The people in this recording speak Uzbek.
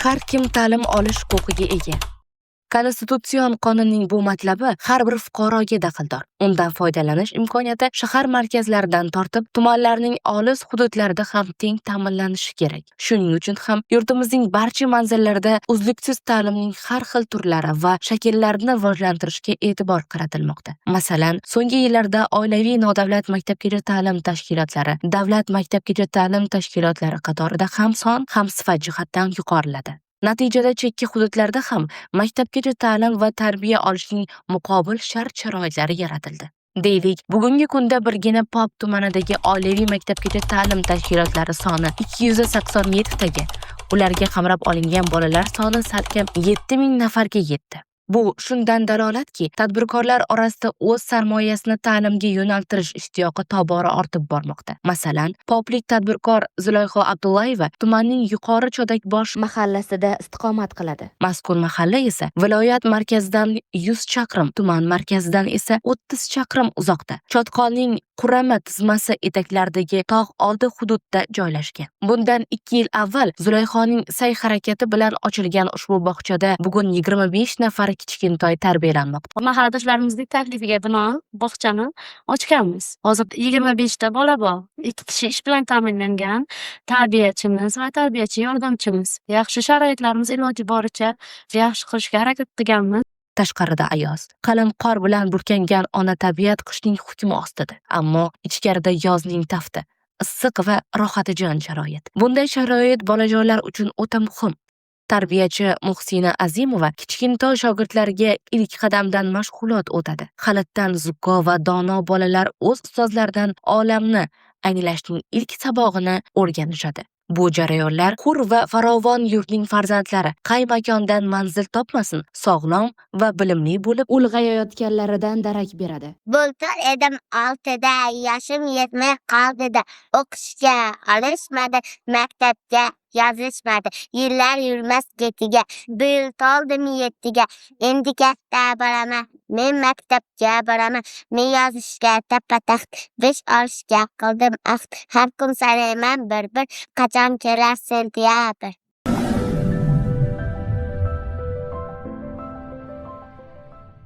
Har kim ta'lim olish huquqiga ega. Konstitutsion qonunning bu matlabi har bir fuqaroga daxldor. Undan foydalanish imkoniyati shahar markazlaridan tortib tumanlarning olis hududlarida ham teng ta'minlanishi kerak. Shuning uchun ham yurtimizning barcha manzillarida uzluksiz ta'limning har xil turlari va shakllarini rivojlantirishga e'tibor qaratilmoqda. Masalan, so'nggi yillarda oilaviy nodavlat maktabgacha ta'lim tashkilotlari davlat maktabgacha ta'lim tashkilotlari qatorida ham son, ham sifat jihatdan yuqoriladi. Natijada chekka hududlarda ham maktabgacha ta'lim va tarbiya olishning muqobil shart-sharoitlari yaratildi. Deylik, bugungi kunda birgina Pop tumanidagi oilaviy maktabgacha ta'lim tashkilotlari soni 287 taga, ularga qamrab olingan bolalar soni salkam 7000 nafarga yetdi. Bu shundan dalolatki, tadbirkorlar orasida o'z sarmoyasini ta'limga yo'naltirish ishtiyoqi tobora ortib bormoqda. Masalan, poplik tadbirkor Zulayho Abdullayeva tumanning Yuqori Chodakbosh mahallasida istiqomat qiladi. Mazkur mahalla esa viloyat markazidan 100 chaqirim, tuman markazidan esa 30 chaqirim uzoqda. Chotqolning Qurama tizmasi etaklaridagi tog' oldi hududda joylashgan. Bundan 2 yil avval Zulayhoning sa'y-harakati bilan ochilgan ushbu bog'chada bugun 25 nafar kichkintoy tarbiyalanmoqda. Mahalladoshlarimizning taklifiga binoan bog'chani ochganmiz. Hozir 25 ta bola bor. 2 kishi ish bilan ta'minlangan. Tarbiyachimiz va tarbiyachi yordamchimiz. Yaxshi sharoitlarimiz iloji boricha yaxshi qilishga harakat qilganmiz. Tashqarida ayoz, qalin qor bilan burkangan ona tabiat qishning hukmi ostida. Ammo ichkarida yozning tafti, issiq va rohatijon sharoit. Bunday sharoit bolajonlar uchun o'ta muhim. Tarbiyachi Muhsina Azimova kichkintoy shogirdlarga ilk qadamdan mashg'ulot o'tadi. Halitdan zukko va dono bolalar o'z ustozlaridan olamni anglashning ilk sabog'ini o'rganishadi. Bu jarayonlar hur va farovon yurtning farzandlari qay makondan manzil topmasin, sog'lom va bilimli bo'lib ulg'ayayotganlaridan darak beradi. Bultur edim 6da, yoshim yetmay qoldida. O'qishga olishmadi, maktabga yozishmadi. Yillar yurmas ketiga, bu yil to'ldim 7ga. Endi katta bo'laman, men maktabga boraman. Men yozishga tappa-taxt, 5 olishga qildim ahd. Har kun sanayman bir-bir, qachon kelar sentyabr.